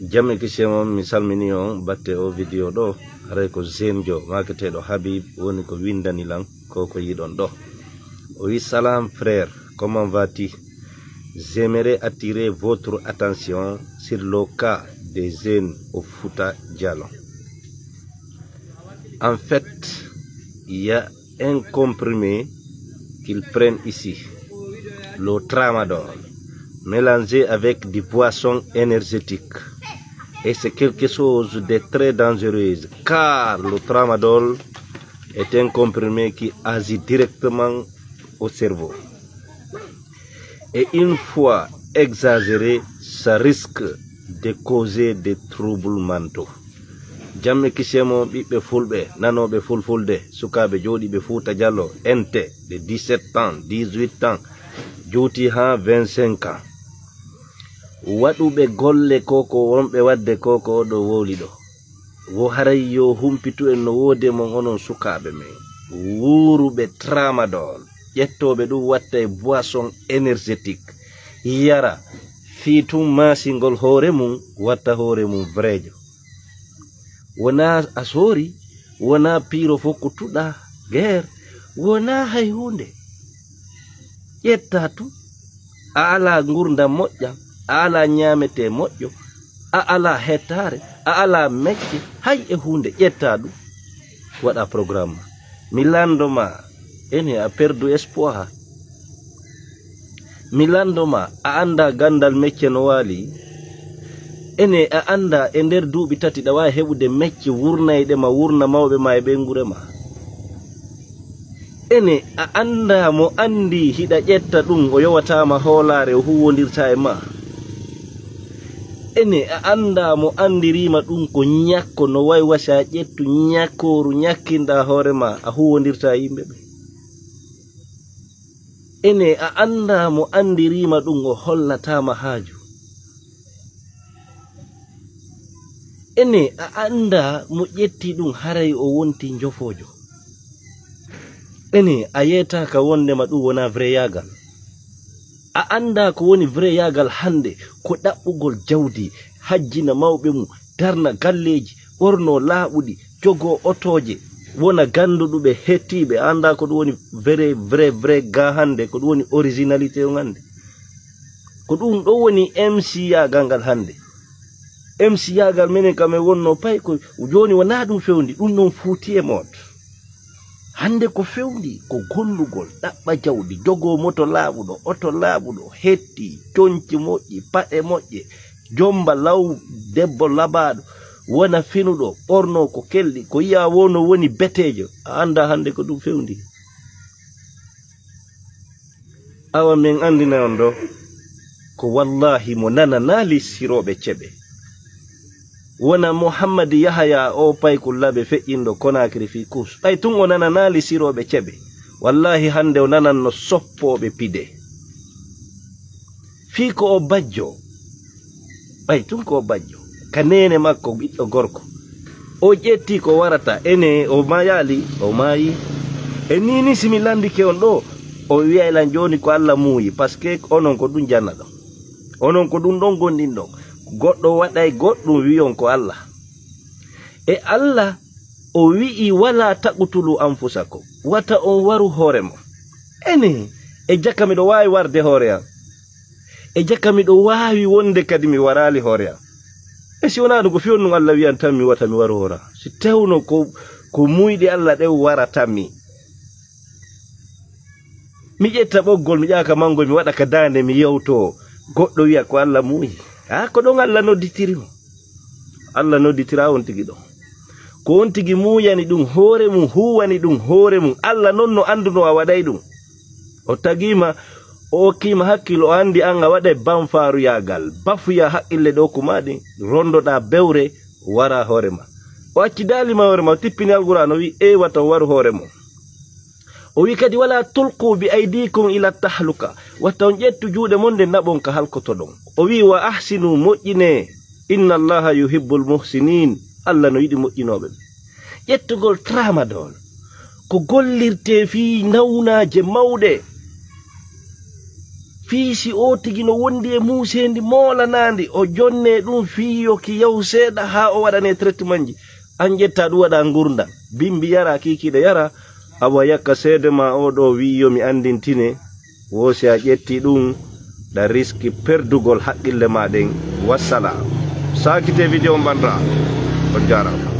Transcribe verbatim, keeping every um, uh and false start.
Jam e kisiyam on, mi salmini on batte o video ɗo. Haray ko Zenjo, maketeeɗo Habib, woni ko windani lan ko ko yiɗon ɗo. O wi, "Salam frère, comment vas-tu? J'aimerais attirer votre attention sur le cas des jeunes au Fouta Djallon. En fait, il y a un comprimé qu'ils prennent ici, le tramadol, mélangé avec des boissons énergétiques. Et c'est quelque chose de très dangereux, car le tramadol est un comprimé qui agit directement au cerveau. Et une fois exagéré, ça risque de causer des troubles mentaux." Jam e kisiyam on, ɓiɓɓe fulɓe, nanooɓe fulfulde, sukaaɓe jooɗiiɓe Fuuta Jallo, ente de dix-sept ans, dix-huit ans, juuti haa vingt-cinq ans. Waɗuɓe golle ko ko wonɓe waɗde ko ko oɗo wowli ɗo. Wo haray yo humpitu en no woodi e mon onon sukaaɓe men. Wuuruɓe tramadol, ƴettooɓe ɗum watta e boisson énergétique, yara, fii tun maasingol hoore mum, watta hoore mum vrejo. Wonaa a soori, wonaa piiro fof ko tuɗaa, geer, wonaa hay huunde. Ƴettaa tun, a alaa ngurndan moƴƴan, a alaa ñaametee moƴƴo, a alaa hettaare, a alaa mecce, hay e huunde, ƴettaa ɗum, waɗaa programme ma. Mi lanndo ma, ene a perdu espoir. Mi lanndo ma, a anndaa ganndal mecce no waali? Ene a anndaa e nder duuɓi tati ɗa waawi heɓude mecce wurnayɗe ma, wurna mawɓe ma e ɓeynguure ma? Ene a anndaa mo anndi hiɗa ƴetta ɗum, o yowataa ma hoolaare, o huuwondirtaa e ma? Ene a anndaa mo anndirii ma ɗum ko ñakko, no wayi wasa ƴettu ñakkooru ñakkinɗaa hoore ma, a huuwondirtaa e yimɓe ɓe? Ene a anndaa mo anndirii ma ɗum, o hollataa ma haaju? Ene a anndaa mo ƴetti ɗum, haray o wonti njofoojo? Ene a yeetaaka wonndema ɗum wonaa vreyaagal? A anndaa ko woni vreyaagal hannde? Ko ɗaɓɓugol jawdi, hajjina mawɓe mum, darna galleeji, ɓornoo laaɓuɗi, jogoo otooje, wona gannduɗuɓe, hettiiɓe. A anndaa ko ɗum woni vrai, vrai, vrai ga hannde, ko ɗum woni originalité on hannde? Ko ɗum ɗo woni M C yaagal ngal hannde. M C yaagal menen kam e wonno pay ko jooni wonaa ɗum fewndi, ɗum noon fuuti e moot. Hannde ko fewndi ko gollugol, ɗaɓɓa jawdi, jogoo moto laaɓuɗo, oto laaɓuɗo, hetti, coñci moƴƴi, paɗe moƴƴe, jomba law, debbo labaaɗo, wona finuɗo, ɓornoo ko kelɗi, ko yiyaa wo no woni beteejo, a anndaa hannde ko ɗum fewndi. Awa men anndina on ɗo, ko wallaahi mo nananaali sirooɓe ceɓe. Wona Muhammad Yahaya o paykul laɓe feƴƴinɗo Konaakiri fii Kuus. Ɓay tun o nananaali sirooɓe ceɓe, wallaahi hannde o nananno soppooɓe pide. Fii ko o bajjo, ɓay tun ko o bajjo, ka neene makko ɓiɗɗo gorko. O ƴetti ko warata, ene o mayaali, o maayi. E nii ni si mi lanndike on ɗo, o wi'ay lan jooni ko Alla muuyi, parce que onon ko ɗum jannaɗon. Onon ko ɗum ɗon gonɗinɗon. Goɗɗo waɗay goɗɗum wi'on ko Alla. E Alla o wi'i, "Walaa taqtulu anfusakum." Wata on waru hoore mon. Ene, e jaka miɗo waawi warde hoore am. E jaka miɗo waawi wonde kadi mi waraali hoore am. E si wonaa ɗum ko fewndun Alla wi'an tan mi wata mi waru hoore am. Si tewno ko, ko muyɗe Alla ɗen warata mi. Mi ƴetta ɓoggol, mi ƴaaka mangoy, mi waɗa ka daande, mi yewtoo. Goɗɗo wi'a ko Alla muuyi. Haa ko ɗon Alla nodditiri mo. Alla nodditira on tigi ɗon. Ko on tigi muuyani ɗum hoore mum, huuwani ɗum hoore mum. Alla non no anndunoo a waɗay ɗum. O tagii ma, o okkii ma hakkil, o anndi an a waɗay banfaaruyaagal. Bafuya haqqille ɗo ko maa ɗin, rondoɗaa bewre, wara hoore ma. O accidaali ma hoore ma, o tippini Alqur'aan, o wi'i, "Ee, wata on waru hoore mon." O wi'i kadi, "Walaa tulquu bi aydiikum ila tahluka." Wata on ƴettu juuɗe mon nde naɓon ka halkotoɗon. O wi'i, "Wa ahsinu, moƴƴinee. Inna Allaha yuhibbul muhsinin." Alla no yiɗi moƴƴinooɓe ɓe. Ƴettugol tramadol ko gollirtee fii nawnaaje mawɗe. Fii si o tigi no wondi e muuseendi moolanaandi, o jonnee ɗum fii yo ki yahu seeɗa haa o waɗanee traitement ji. An ƴetta ɗum waɗa ngurndan. Bimbi yara, kiikiiɗe yara, awa yakka seede ma o ɗo wi'i yo mi anndintine. Wo si a ƴetti ɗum, ɗa riski perdugol haqqille ma ɗen. Wassalam. Saakite video on ɓanra. On jaarama.